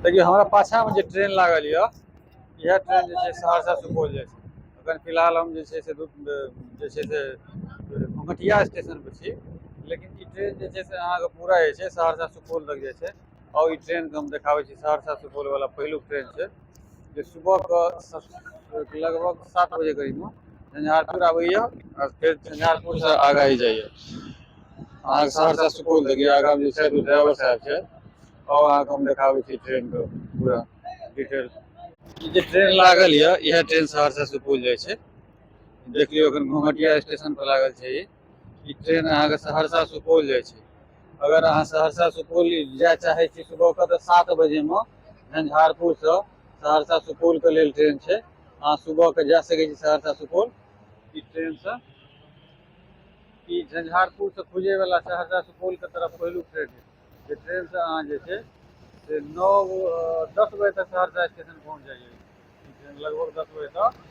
देखियौ, हमरा पाछामे जे ट्रेन लागल यऽ, इएह ट्रेन जे छै सहरसा सुपौल जाइ छै। अखन फिलहाल हम जे छै से जे छै से घोघटिया स्टेशन पर छी, लेकिन ई ट्रेन जे छै से अहाँके पूरा जे छै सहरसा सुपौल तक जाइ छै। और ई ट्रेन के हम देखाबै छी, सहरसा सुपौल वाला पहिलुक ट्रेन छै जे सुबह के लगभग 7 बजे करीब मे झंझारपुर आबैया आ फेर झंझारपुर से आगाँ ही जाइया अहाँके सहरसा सुपौल तक। आगाँ जे छै ड्राइवर साहब छै और अहाँके हम देखाबै छी ट्रेन के पूरा डिटेल। ई जे ट्रेन लागल यऽ, इएह ट्रेन सहरसा सुपौल जाइ छै। देख लियौ, एखन घोघटिया स्टेशन पर लागल छै ई। ई ट्रेन अहाँके सहरसा सुपौल जाइ छै। अगर अहाँ सहरसा सुपौल जाय चाहै छी सुबह के, तऽ 7 बजे मे झंझारपुर से सहरसा सुपौल के लेल ट्रेन छै। अहाँ सुबह के जा सकै छी सहरसा सुपौल ई ट्रेन से। ई झंझारपुर से खुजे वाला सहरसा सुपौल के तरफ पहिलुक ट्रेन है, जे ट्रेन से अहाँ जे छै से 9-10 बजे तक सहरसा स्टेशन पहुँच जाइए। ई ट्रेन लगभग 10 बजे तक।